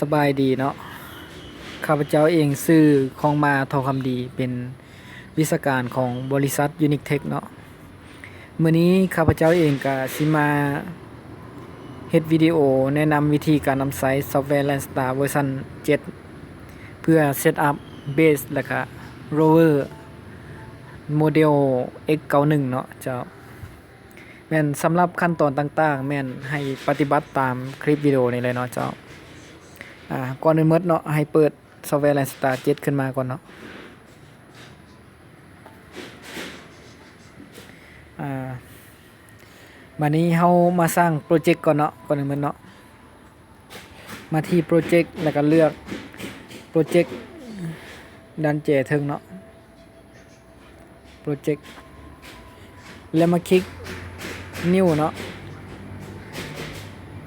ສະບາຍດີເນາະ, ຂ້າພະເຈົ້າເອງຊື່ ຄອງມາ ທອງຄຳດີ ເປັນວິຊາການຂອງບໍລິສັດ Unitech ເນາະ. ມື້ນີ້ຂ້າພະເຈົ້າເອງກະຊິມາເຮັດວິດີໂອແນະນຳວິທີການນຳໃຊ້ຊອບແວ Landstar ເວີຊັນເຈັດ ເພື່ອເຊັດອັບ Base ແລະກະ Rover ໂມເດວ X ເກົ້າໜຶ່ງເນາະເຈົ້າ. ແມ່ນສຳລັບຂັ້ນຕອນຕ່າງໆ ແມ່ນໃຫ້ປະຕິບັດຕາມຄລິບວິດີໂອນີ້ເລີຍເນາະເຈົ້າ. ອາ ກ່ອນອື່ນໝົດເນາະ ໃຫ້ເປີດ ຊອບແວ Landstar ເຈັດ ຂຶ້ນມາກ່ອນເນາະ. ອາ ບາດນີ້ເຮົາມາສ້າງໂປຣເຈັກກ່ອນເນາະ, ກ່ອນອື່ນໝົດເນາະ ມາທີ່ໂປຣເຈັກ ແລ້ວກໍເລືອກໂປຣເຈັກດ້ານແຈເທິງເນາະ. ໂປຣເຈັກ ແລ້ວມາຄລິກ New ເນາະ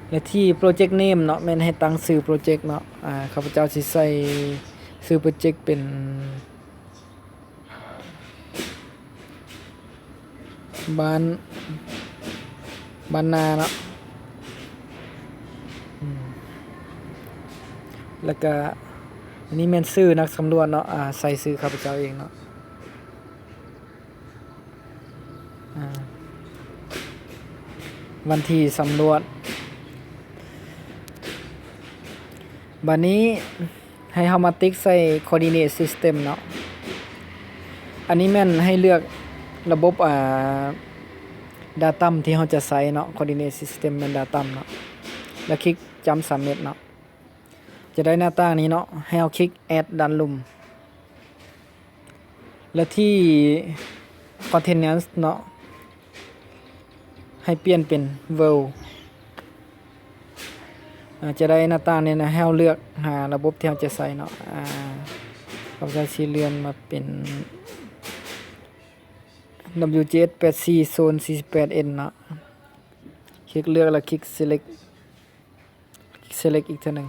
ແລະທີ່ Project Name ເນາະ ແມ່ນໃຫ້ຕັ້ງຊື່ໂປຣເຈັກເນາະ. ອາ ຂ້າພະເຈົ້າຊິໃສ່ຊື່ໂປຣເຈັກເປັນ ບ້ານ ບ້ານນາເນາະ. ອືມ ແລ້ວກະ ອັນນີ້ແມ່ນຊື່ນັກສຳຫຼວດເນາະ, ອາ ໃສ່ຊື່ຂ້າພະເຈົ້າເອງເນາະ. ອາ ວັນທີສຳຫຼວດ. ບາດນີ້ໃຫ້ເຮົາມາຕິກໃສ່ Coordinate System ເນາະ. ອັນນີ້ແມ່ນໃຫ້ເລືອກລະບົບ ອາ Datum ທີ່ເຮົາຈະໃຊ້ເນາະ, Coordinate System ແມ່ນ Datum ເນາະ ແລ້ວຄລິກ Jump Summit ເນາະ. ຈະໄດ້ໜ້າຕ່າງນີ້ເນາະ, ໃຫ້ເຮົາຄລິກ Add ດ້ານລຸ່ມ ແລະທີ່ Coordinates ເນາະ ໃຫ້ປ່ຽນເປັນ World. ອາ ຈະໄດ້ໜ້າຕ່າງນີ້ນະ, ໃຫ້ເຮົາເລືອກຫາລະບົບທີ່ເຮົາຈະໃຊ້ເນາະ. ອາ ຂ້າພະເຈົ້າຊິເລື່ອນມາເປັນ W J S ແປດສີ່ Zone ສີ່ສິບແປດ N ເນາະ. ຄລິກເລືອກ ແລ້ວຄລິກ Select Select ອີກເທື່ອໜຶ່ງ.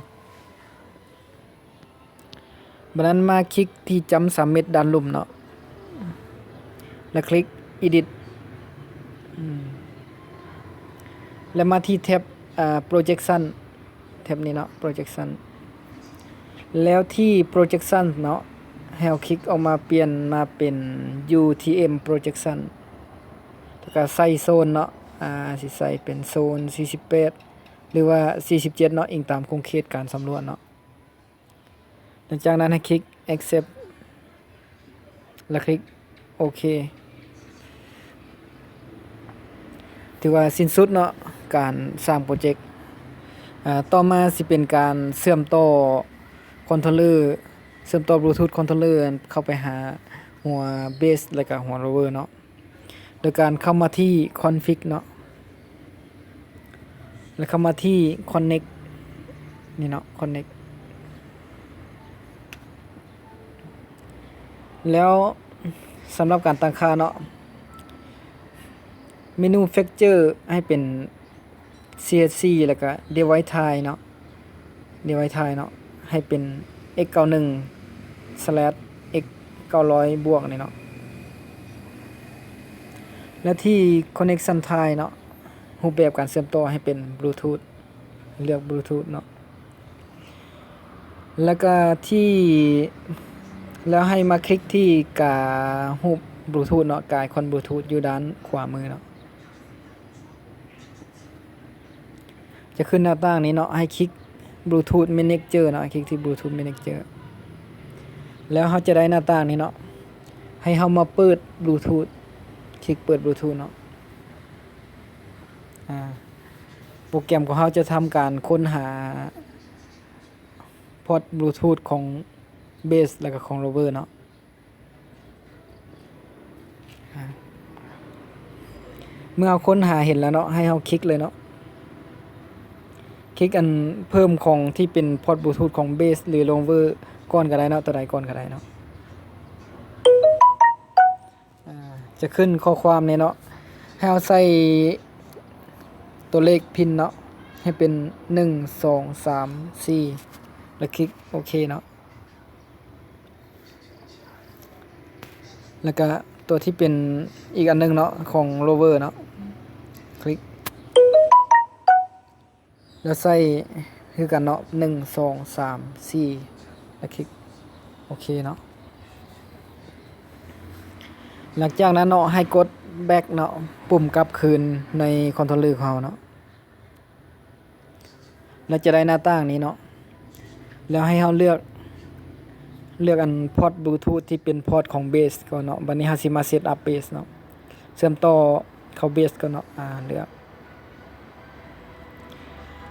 ບາດນັ້ນມາຄລິກທີ່ຈ້ຳສາມເມັດດ້ານລຸ່ມເນາະ ແລ້ວຄລິກ Edit ອືມ ແລ້ວມາທີ່ແທັບ ອາ Projection ແທັບນີ້ເນາະ Projection ແລ້ວທີ່ Projection ເນາະ ໃຫ້ເຮົາຄລິກອອກມາ ປ່ຽນມາເປັນ UTM Projection ແລ້ວກະໃສ່ໂຊນເນາະ ອາ ຊິໃສ່ເປັນໂຊນສີ່ສິບແປດ ຫຼືວ່າສີ່ສິບເຈັດເນາະ ອີງຕາມຂົງເຂດການສຳຫຼວດເນາະ. ຫຼັງຈາກນັ້ນໃຫ້ຄລິກ Accept ແລ້ວຄລິກໂອເຄ ຖືວ່າສິ້ນສຸດເນາະ ການສ້າງໂປຣເຈັກ. ອາ ຕໍ່ມາຊິເປັນການເຊື່ອມຕໍ່ຄອນໂທລເລີ ເຊື່ອມຕໍ່ບລູທູດຄອນໂທລເລີເຂົ້າໄປຫາຫົວເບສ ແລ້ວກະຫົວໂຣເວີເນາະ. ໂດຍການເຂົ້າມາທີ່ຄອນຟິກເນາະ ແລ້ວເຂົ້າມາທີ່ຄອນເນັກນີ້ເນາະ ຄອນເນັກ ແລ້ວສຳລັບການຕັ້ງຄ່າເນາະ Manufacture ໃຫ້ເປັນ CHC ແລ້ວກະ Device Type ເນາະ Device Type ເນາະ ໃຫ້ເປັນ X ເກົ້າໜຶ່ງ slash X ເກົ້າຮ້ອຍບວກນີ້ເນາະ ແລະທີ່ Connection Type ເນາະ ຮູບແບບການເຊື່ອມຕໍ່ໃຫ້ເປັນບລູທູດ ເລືອກບລູທູດເນາະ ແລ້ວກະທີ່ ແລ້ວໃຫ້ມາຄລິກທີ່ກາຮູບບລູທູດເນາະ ກາໄອຄອນບລູທູດຢູ່ດ້ານຂວາມືເນາະ. ຈະຂຶ້ນໜ້າຕ່າງນີ້ເນາະ ໃຫ້ຄລິກ Bluetooth Manager ເນາະ ໃຫ້ຄລິກທີ່ Bluetooth Manager ແລ້ວເຮົາຈະໄດ້ໜ້າຕ່າງນີ້ເນາະ ໃຫ້ເຮົາມາເປີດ Bluetooth ຄລິກເປີດ Bluetooth ເນາະ ອາ ໂປຣແກຣມຂອງເຮົາຈະທຳການຄົ້ນຫາພອດ Bluetooth ຂອງ Bass ແລ້ວກະຂອງ Rover ເນາະ. ເມື່ອເຮົາຄົ້ນຫາເຫັນແລ້ວເນາະ ໃຫ້ເຮົາຄລິກເລີຍເນາະ ຄລິກອັນເພີ່ມຂອງທີ່ເປັນພອດບລູທູດຂອງເບສ ຫຼື ໂຣເວີ ກ່ອນກໍໄດ້ເນາະ ຕົວໃດກ່ອນກໍໄດ້ເນາະ ອາ ຈະຂຶ້ນຂໍ້ຄວາມນີ້ເນາະ ໃຫ້ເຮົາໃສ່ຕົວເລກພິນເນາະ ໃຫ້ເປັນ ໜຶ່ງ ສອງ ສາມ ສີ່ ແລ້ວຄລິກໂອເຄເນາະ. ແລ້ວກະຕົວທີ່ເປັນອີກອັນໜຶ່ງເນາະ ຂອງໂຣເວີເນາະ ຄລິກ ແລ້ວໃສ່ ຄືກັນເນາະ ໜຶ່ງ ສອງ ສາມ ສີ່ ແລ້ວຄລິກໂອເຄເນາະ. ຫຼັງຈາກນັ້ນເນາະ ໃຫ້ກົດ back ເນາະ ປຸ່ມກັບຄືນໃນຄອນໂທລເລີຂອງເຮົາເນາະ ແລ້ວຈະໄດ້ໜ້າຕ່າງນີ້ເນາະ. ແລ້ວໃຫ້ເຮົາເລືອກ ເລືອກອັນພອດບລູທູດທີ່ເປັນພອດຂອງເບສກ່ອນເນາະ. ບັດນີ້ເຮົາຊິມາເຊັດອັບເບສເນາະ ເຊື່ອມຕໍ່ເຂົ້າເບສກ່ອນເນາະ. ອາ ເລືອກ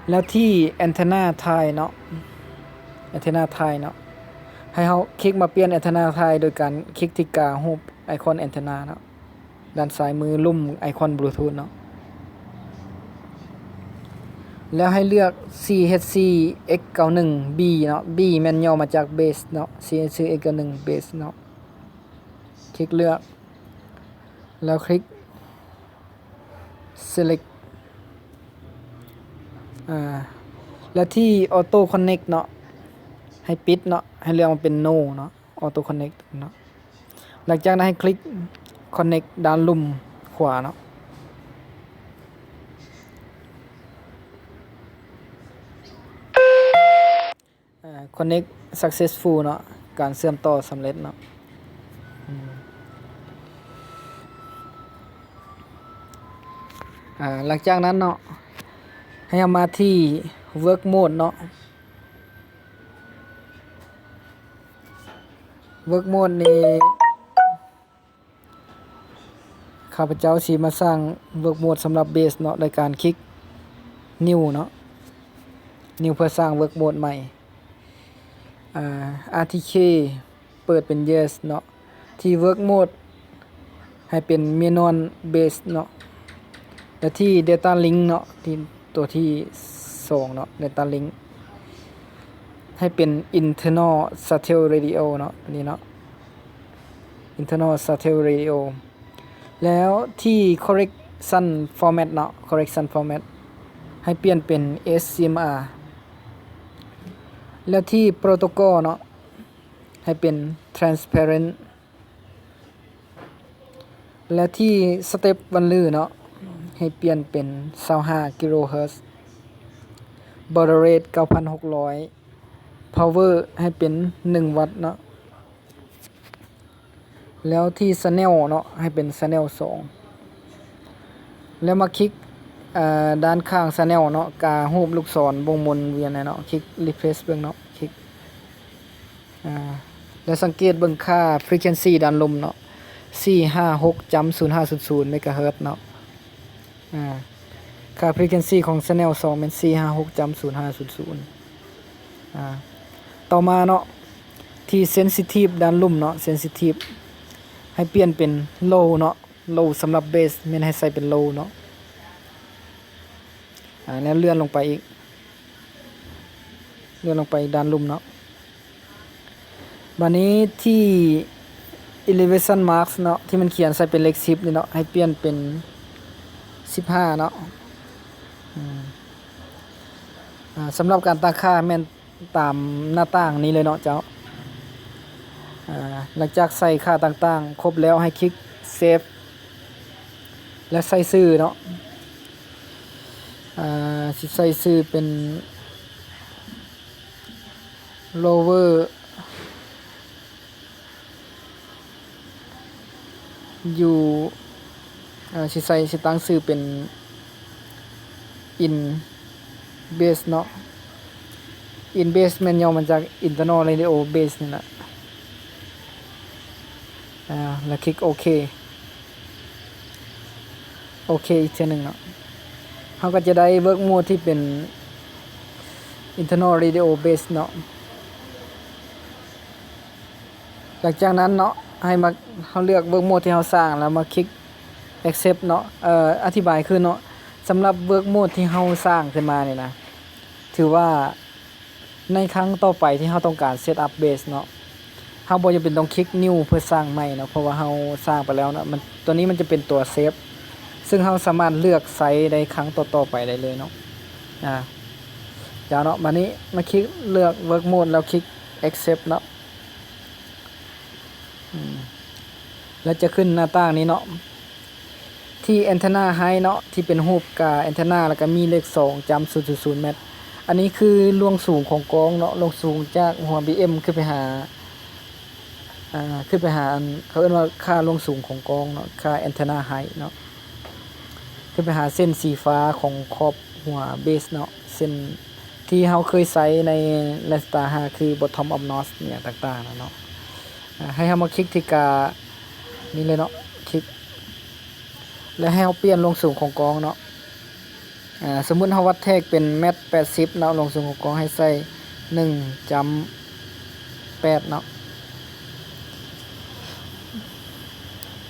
ແລ້ວທີ່ແອນເທນາໄທເນາະ ແອນເທນາໄທເນາະ ໃຫ້ເຮົາຄລິກມາປ່ຽນແອນເທນາໄທໂດຍການຄລິກທີ່ກາຮູບໄອຄອນແອນເທນາເນາະ ດ້ານຊ້າຍມືລຸ່ມໄອຄອນບລູທູດເນາະ. ແລ້ວໃຫ້ເລືອກ ຊີເອັດຊີ ເອັກເກົ້າໜຶ່ງ ບີ ເນາະ ບີແມ່ນຫຍໍ້ມາຈາກເບສເນາະ ຊີເອັດຊີ ເອັກເກົ້າໜຶ່ງ ເບສເນາະ. ຄລິກເລືອກ ແລ້ວຄລິກ select ອາ ແລ້ວທີ່ auto connect ເນາະ ໃຫ້ປິດເນາະ ໃຫ້ເລືອກມາເປັນ no ເນາະ auto connect ເນາະ. ຫຼັງຈາກນັ້ນໃຫ້ຄລິກ connect ດ້ານລຸ່ມຂວາເນາະ. ອາ connect successful ເນາະ ການເຊື່ອມຕໍ່ສຳເລັດເນາະ. ອາ ຫຼັງຈາກນັ້ນເນາະ ໃຫ້ເຮົາມາທີ່ work mode ເນາະ work mode ນີ້ ຂ້າພະເຈົ້າຊິມາສ້າງ work mode ສຳລັບເບສເນາະ ໂດຍການຄລິກ new ເນາະ new ເພື່ອສ້າງ work mode ໃໝ່. ອາ RTK ເປີດເປັນ yes ເນາະ ທີ່ work mode ໃຫ້ເປັນ manual bass ເນາະ ແລະທີ່ data link ເນາະ ທີ່ຕົວທີສອງເນາະ data link ໃຫ້ເປັນ internal shuttle radio ເນາະ ຕົວນີ້ເນາະ internal shuttle radio. ແລ້ວທີ່ correction format ເນາະ correction format ໃຫ້ປ່ຽນເປັນ SCMR. ແລ້ວທີ່ protocol ເນາະ ໃຫ້ເປັນ transparent. ແລະທີ່ step value ເນາະ ໃຫ້ປ່ຽນເປັນ ຊາວຫ້າ gigahertz. Baud rate ເກົ້າພັນຫົກຮ້ອຍ. Power ໃຫ້ເປັນ ໜຶ່ງວັດເນາະ. ແລ້ວທີ່ channel ເນາະ ໃຫ້ເປັນ channel ສອງ. ແລ້ວມາຄລິກ ເອີ ດ້ານຂ້າງ channel ເນາະ ກາຮູບລູກສອນວົງໝູນວຽນເນາະ ຄລິກ refresh ເບິ່ງເນາະ ຄລິກ ອາ ແລ້ວສັງເກດເບິ່ງຄ່າ frequency ດ້ານລຸ່ມເນາະ ສີ່ຫ້າຫົກຈ້ຳສູນຫ້າສູນສູນ megahertz ເນາະ. ອາ ຄ່າ frequency ຂອງ channel ສອງແມ່ນ ສີ່ຫ້າຫົກຈ້ຳສູນຫ້າສູນສູນ. ອາ ຕໍ່ມາເນາະ ທີ່ sensitive ດ້ານລຸ່ມເນາະ sensitive ໃຫ້ປ່ຽນເປັນ low ເນາະ low ສຳລັບ bass ແມ່ນໃຫ້ໃສ່ເປັນ low ເນາະ. ອາ ແລ້ວເລື່ອນລົງໄປອີກ ເລື່ອນລົງໄປດ້ານລຸ່ມເນາະ. ບາດນີ້ທີ່ elevation mark ເນາະ ທີ່ມັນຂຽນໃສ່ເປັນເລກສິບນີ້ເນາະ ໃຫ້ປ່ຽນເປັນ ສິບຫ້າເນາະ. ອາ ສຳລັບການຕັ້ງຄ່າແມ່ນຕາມໜ້າຕ່າງນີ້ເລີຍເນາະເຈົ້າ. ອາ ຫຼັງຈາກໃສ່ຄ່າຕ່າງໆຄົບແລ້ວ ໃຫ້ຄລິກ save ແລະໃສ່ຊື່ເນາະ. ອາ ຊິໃສ່ຊື່ເປັນ lower ຢູ່ ເອີ ຊິໃສ່ ຊິຕັ້ງຊື່ເປັນ in bass ເນາະ. In bass ແມ່ນຫຍໍ້ມາຈາກ internal radio bass ນີ້ແຫຼະ. ອາ ແລ້ວຄລິກໂອເຄ ໂອເຄອີກເທື່ອໜຶ່ງເນາະ. ເຮົາກໍຈະໄດ້ work mode ທີ່ເປັນ internal radio bass ເນາະ. ຫຼັງຈາກນັ້ນເນາະ ໃຫ້ມາ ເຮົາເລືອກ work mode ທີ່ເຮົາສ້າງ ແລ້ວມາຄລິກ accept ເນາະ. ເອີ ອະທິບາຍຄືເນາະ ສຳລັບ work mode ທີ່ເຮົາສ້າງຂຶ້ນມານີ້ນະ ຖືວ່າ ໃນຄັ້ງຕໍ່ໄປທີ່ເຮົາຕ້ອງການ set up bass ເນາະ ເຮົາບໍ່ຈຳເປັນຕ້ອງຄລິກ new ເພື່ອສ້າງໃໝ່ເນາະ ເພາະວ່າເຮົາສ້າງໄປແລ້ວເນາະ. ມັນ ຕົວນີ້ມັນຈະເປັນຕົວ save ຊຶ່ງເຮົາສາມາດເລືອກໃຊ້ໄດ້ຄັ້ງຕໍ່ໆໄປໄດ້ເລີຍເນາະ. ອາ ເຈົ້າເນາະ ບາດນີ້ມາຄລິກເລືອກ work mode ແລ້ວຄລິກ accept ເນາະ. ອືມ ແລ້ວຈະຂຶ້ນໜ້າຕ່າງນີ້ເນາະ ທີ່ antenna height ເນາະ ທີ່ເປັນຮູບກາ antenna ແລ້ວກໍມີເລກສອງຈ້ຳສູນສູນສູນແມັດ. ອັນນີ້ຄືລວງສູງຂອງກອງເນາະ, ລວງສູງຈາກຫົວບີເອັມຂຶ້ນໄປຫາ ອ່າ ຂຶ້ນໄປຫາອັນ ເຂົາເອີ້ນວ່າຄ່າລວງສູງຂອງກອງເນາະ, ຄ່າແອນເທນາໄຮເນາະ, ຂຶ້ນໄປຫາເສັ້ນສີຟ້າຂອງຂອບຫົວເບສເນາະ, ເສັ້ນທີ່ເຮົາເຄີຍໃຊ້ໃນແລັນສະຕາຫ້າ ຄື bottom of notch ອີ່ຫຍັງຕ່າງໆນະເນາະ. ອ່າ ໃຫ້ເຮົາມາຄລິກທີ່ການີ້ເລີຍເນາະ, ຄລິກ ແລະ ໃຫ້ເຮົາປ່ຽນລວງສູງຂອງກອງເນາະ. ອ່າ ສົມມຸດເຮົາວັດແທກເປັນແມັດແປດສິບເນາະ, ລວງສູງຂອງກອງໃຫ້ໃສ່ໜຶ່ງຈຸດແປດເນາະ.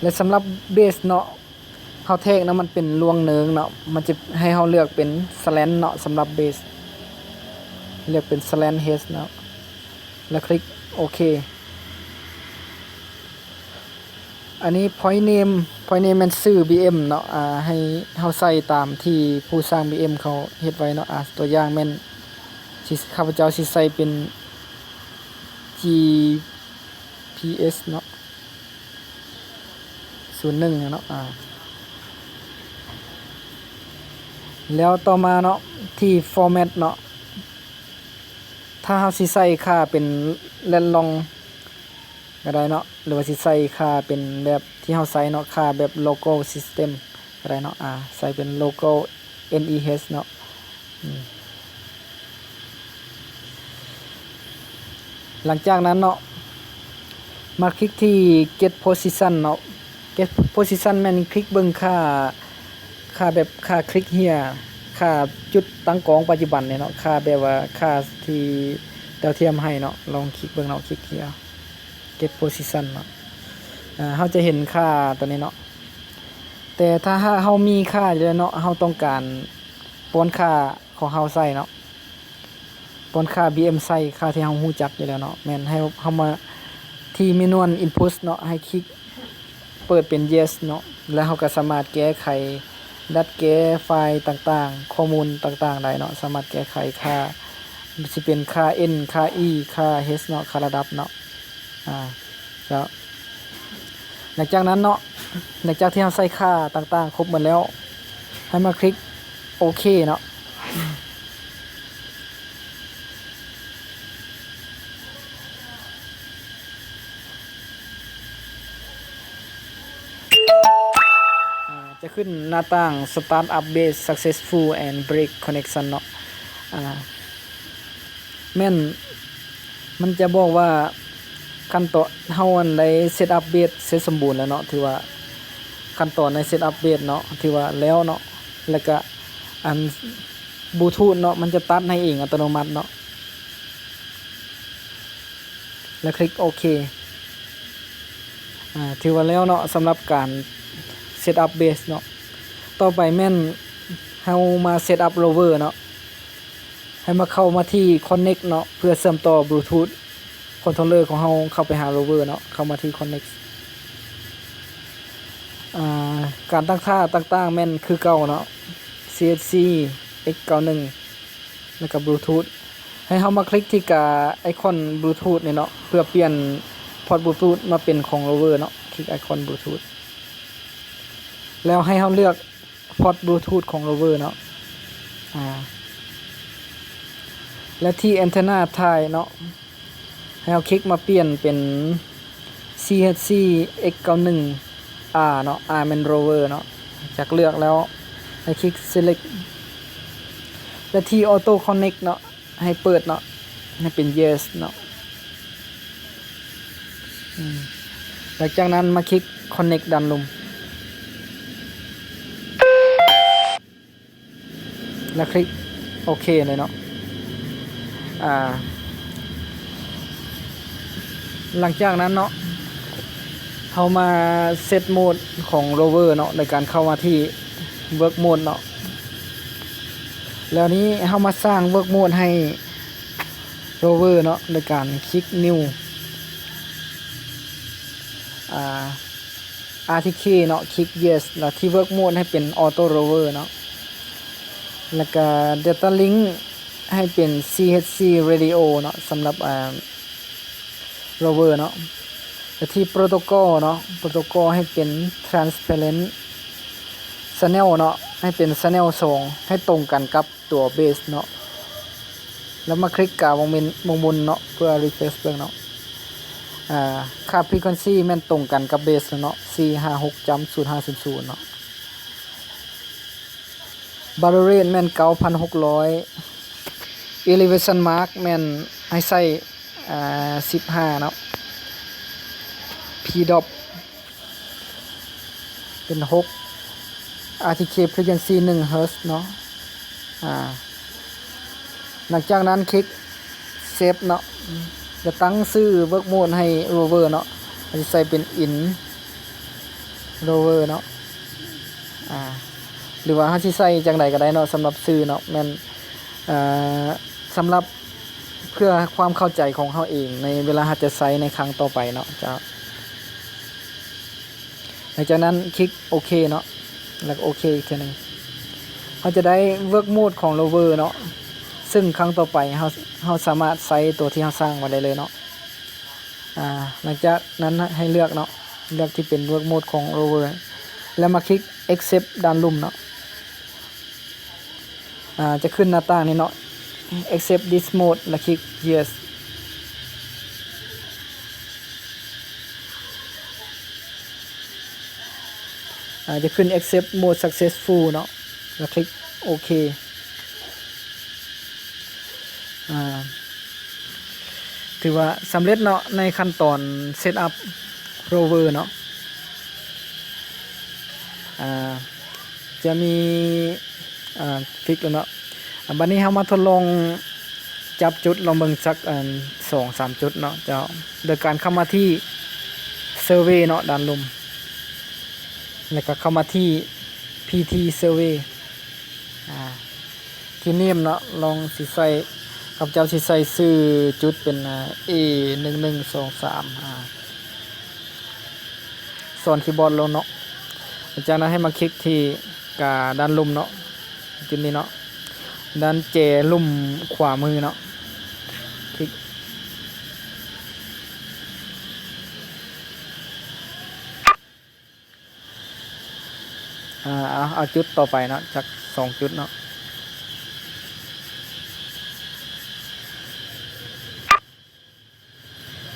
ແລະ ສຳລັບເບສເນາະ, ເຮົາແທກເນາະ ມັນເປັນລວງເນີງເນາະ, ມັນຈະໃຫ້ເຮົາເລືອກເປັນ slant ເນາະ, ສຳລັບເບສ ເລືອກເປັນ slant head ເນາະ ແລ້ວຄລິກໂອເຄ. ອັນນີ້ point name point name ແມ່ນຊື່ບີເອັມເນາະ, ອ່າ ໃຫ້ເຮົາໃສ່ຕາມທີ່ຜູ້ສ້າງບີເອັມເຂົາເຮັດໄວ້ເນາະ. ອ່າ ຕົວຢ່າງແມ່ນ ຊິ ຂ້າພະເຈົ້າຊິໃສ່ເປັນ ຈີພີເອັສເນາະ ສູນໜຶ່ງເນາະ. ອ່າ ແລ້ວຕໍ່ມາເນາະ ທີ່ format ເນາະ, ຖ້າເຮົາຊິໃສ່ຄ່າເປັນ lat long ກໍໄດ້ເນາະ ຫຼືວ່າຊິໃສ່ຄ່າເປັນແບບທີ່ເຮົາໃຊ້ເນາະ, ຄ່າແບບ local system ກໍໄດ້ເນາະ. ອ່າ ໃສ່ເປັນ local ເອັນອີເອັສເນາະ. ອືມ ຫຼັງຈາກນັ້ນເນາະ ມາຄລິກທີ່ get position ເນາະ, get position ແມ່ນຄລິກເບິ່ງຄ່າ ຄ່າແບບຄ່າຄລິກເຮຍ ຄ່າຈຸດຕັ້ງກອງປັດຈຸບັນນີ້ເນາະ, ຄ່າແບບວ່າຄ່າທີ່ດາວທຽມໃຫ້ເນາະ, ລອງຄລິກເບິ່ງເນາະ, ຄລິກເຮຍ get position ເນາະ. ອ່າ ເຮົາຈະເຫັນຄ່າຕົວນີ້ເນາະ, ແຕ່ຖ້າຫາກເຮົາມີຄ່າຢູ່ແລ້ວເນາະ, ເຮົາຕ້ອງການປ້ອນຄ່າຂອງເຮົາໃສ່ເນາະ, ປ້ອນຄ່າບີເອັມໃສ່ ຄ່າທີ່ເຮົາຮູ້ຈັກຢູ່ແລ້ວເນາະ, ແມ່ນໃຫ້ເຮົາມາທີ່ manual input ເນາະ, ໃຫ້ຄລິກເປີດເປັນ yes ເນາະ, ແລ້ວເຮົາກໍສາມາດແກ້ໄຂ ດັດແກ້ໄຟລ໌ຕ່າງໆ ຂໍ້ມູນຕ່າງໆໄດ້ເນາະ, ສາມາດແກ້ໄຂຄ່າ ຊິເປັນຄ່າ N ຄ່າ E ຄ່າ H ເນາະ, ຄ່າລະດັບເນາະ. ອ່າ ເຈົ້າ ຫຼັງຈາກນັ້ນເນາະ, ຫຼັງຈາກທີ່ເຮົາໃສ່ຄ່າຕ່າງໆຄົບໝົດແລ້ວ, ໃຫ້ມາຄລິກໂອເຄເນາະ. ອ່າ ຈະຂຶ້ນໜ້າຕ່າງ Startup Base Successful and Break Connection ເນາະ. ອ່າ ແມ່ນ ມັນຈະບອກວ່າຂັ້ນຕອນເຮົາອັນໄດ້ set up base ເສັດສົມບູນແລ້ວເນາະ, ຖືວ່າຂັ້ນຕອນໃນ set up base ເນາະ ຖືວ່າແລ້ວເນາະ, ແລ້ວກະອັນ Bluetooth ເນາະ ມັນຈະຕັດໃຫ້ເອງອັດຕະໂນມັດເນາະ. ແລ້ວຄລິກໂອເຄ. ອ່າ ຖືວ່າແລ້ວເນາະ ສຳລັບການ set up base ເນາະ. ຕໍ່ໄປແມ່ນເຮົາມາ set up rover ເນາະ, ໃຫ້ມາເຂົ້າມາທີ່ connect ເນາະ ເພື່ອເຊື່ອມຕໍ່ Bluetooth controller ຂອງເຮົາເຂົ້າໄປຫາ rover ເນາະ, ເຂົ້າມາທີ່ connect. ອ່າ ການຕັ້ງຄ່າຕ່າງໆແມ່ນຄືເກົ່າເນາະ, ຊີເອັດຊີ ເອັກເກົ້າໜຶ່ງ ແລ້ວກໍ Bluetooth. ໃຫ້ເຮົາມາຄລິກທີ່ກາໄອຄອນ Bluetooth ນີ້ເນາະ ເພື່ອປ່ຽນ port Bluetooth ມາເປັນຂອງ rover ເນາະ, ຄລິກໄອຄອນ Bluetooth ແລ້ວໃຫ້ເຮົາເລືອກ port Bluetooth ຂອງ rover ເນາະ. ອ່າ ແລ້ວທີ່ antenna type ເນາະ, ໃຫ້ເຮົາຄລິກມາປ່ຽນເປັນ ຊີເອັດຊີ ເອັກເກົ້າໜຶ່ງ R ເນາະ, R ແມ່ນ rover ເນາະ. ຈາກເລືອກແລ້ວໃຫ້ຄລິກ select ແລະ ທີ່ auto connect ເນາະ ໃຫ້ເປີດເນາະ, ໃຫ້ເປັນ yes ເນາະ. ອືມ ຫຼັງຈາກນັ້ນມາຄລິກ connect ດ້ານລຸ່ມ ແລ້ວຄລິກໂອເຄເລີຍເນາະ. ອ່າ ຫຼັງຈາກນັ້ນເນາະ ເຮົາມາ set mode ຂອງ rover ເນາະ ໂດຍການເຂົ້າມາທີ່ work mode ເນາະ. ແລ້ວນີ້ເຮົາມາສ້າງ work mode ໃຫ້ rover ເນາະ ໂດຍການຄລິກ new ອ່າ RTK ເນາະ, ຄລິກ yes ແລ້ວທີ່ work mode ໃຫ້ເປັນ auto rover ເນາະ, ແລ້ວກະ data link ໃຫ້ເປັນ CHC radio ເນາະ ສຳລັບ ອ່າ rover ເນາະ, ແລ້ວທີ່ protocol ເນາະ, protocol ໃຫ້ເປັນ transparent channel ເນາະ, ໃຫ້ເປັນ channel ສອງ ໃຫ້ຕົງກັນກັບ ຕົວ base ເນາະ. ແລ້ວມາຄລິກກາວົງເມັນ ວົງບົນເນາະ ເພື່ອຣີເຟຣຊເບິ່ງເນາະ. ອ່າ ຄ່າຟຣີຄວັນຊີແມ່ນຕົງກັນກັບເບສເນາະ ສີ່ຫ້າຫົກຈ້ຳສູນຫ້າສູນເນາະ. ບາໂຕເຣດແມ່ນເກົ້າພັນຫົກຮ້ອຍ. ເອເລເວຊັນມາກແມ່ນໃຫ້ໃສ່ ອ່າ ສິບຫ້າເນາະ. ພີດຣອບ ເປັນຫົກ ອາທີເຄ ຟຣີຄວັນຊີ ໜຶ່ງເຮີດເນາະ. ອ່າ ຫຼັງຈາກນັ້ນຄລິກເຊບເນາະ ຈະຕັ້ງຊື່ເວີກໂໝດໃຫ້ໂຣເວີເນາະ ເຮົາຊິໃສ່ເປັນອິນໂຣເວີເນາະ. ອ່າ ຫຼືວ່າເຮົາຊິໃສ່ຈັ່ງໃດກໍໄດ້ເນາະ ສຳລັບຊື່ເນາະ ແມ່ນ ເອີ ສຳລັບ ເພື່ອຄວາມເຂົ້າໃຈຂອງເຮົາເອງ ໃນເວລາເຮົາຈະໃຊ້ໃນຄັ້ງຕໍ່ໄປເນາະເຈົ້າ. ຫຼັງຈາກນັ້ນຄລິກໂອເຄເນາະ ແລ້ວກໍໂອເຄອີກເທື່ອໜຶ່ງ ເຮົາຈະໄດ້ເວີກໂໝດຂອງໂຣເວີເນາະ ເຊິ່ງຄັ້ງຕໍ່ໄປເຮົາ ເຮົາສາມາດໃຊ້ຕົວທີ່ເຮົາສ້າງໄວ້ໄດ້ເລີຍເນາະ. ອ່າ ຫຼັງຈາກນັ້ນໃຫ້ເລືອກເນາະ ເລືອກທີ່ເປັນເວີກໂໝດຂອງໂຣເວີ ແລ້ວມາຄລິກເອັກເຊັບດ້ານລຸ່ມເນາະ. ອ່າ ຈະຂຶ້ນໜ້າຕ່າງນີ້ເນາະ accept this mode ແລ້ວຄລິກ yes. ອ່າ ຈະຂຶ້ນ accept mode successful ເນາະ ແລ້ວຄລິກໂອເຄ. ອ່າ ຖືວ່າສຳເລັດເນາະ ໃນຂັ້ນຕອນເຊັດອັບໂຣເວີເນາະ. ອ່າ ຈະມີ ອ່າ ຟິກແລ້ວເນາະ. ອ່າ ບັດນີ້ເຮົາມາທົດລອງຈັບຈຸດລອງເບິ່ງຈັກ ອັນ ສອງສາມຈຸດເນາະເຈົ້າ ໂດຍການເຂົ້າມາທີ່ເຊີເວເນາະ ດ້ານລຸ່ມ ແລ້ວກໍເຂົ້າມາທີ່ພີທີເຊີເວ. ອ່າ ທີ່ເນມເນາະ ລອງຊິໃສ່ ຂ້າພະເຈົ້າຊິໃສ່ຊື່ຈຸດເປັນ ອ່າ ເອ ໜຶ່ງໜຶ່ງສອງສາມ ອ່າ ສອນຄີບອດລົງເນາະ. ຫຼັງຈາກນັ້ນໃຫ້ມາຄລິກທີ່ກາດ້ານລຸ່ມເນາະ ຈຸດນີ້ເນາະ ດ້ານແຈລຸ່ມຂວາມືເນາະ ຄລິກ. ອ່າ ເອົາ ເອົາຈຸດຕໍ່ໄປເນາະ ຈັກສອງຈຸດເນາະ.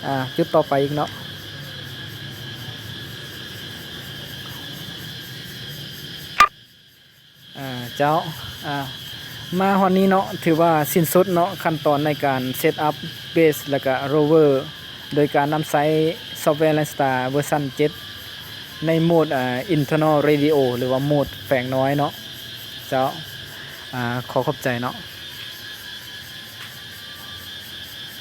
ອ່າ ຈຸດຕໍ່ໄປອີກເນາະ. ອ່າ ເຈົ້າ ອ່າ ມາຮອດນີ້ເນາະ ຖືວ່າສິ້ນສຸດເນາະ ຂັ້ນຕອນໃນການເຊັດອັບເບສ ແລ້ວກະໂຣເວີ ໂດຍການນຳໃຊ້ຊອບແວ Landstar ເວີຊັນເຈັດ ໃນໂໝດ ອ່າ Internal Radio ຫຼືວ່າໂໝດແຝງນ້ອຍເນາະ ເຈົ້າ. ອ່າ ຂໍຂອບໃຈເນາະ.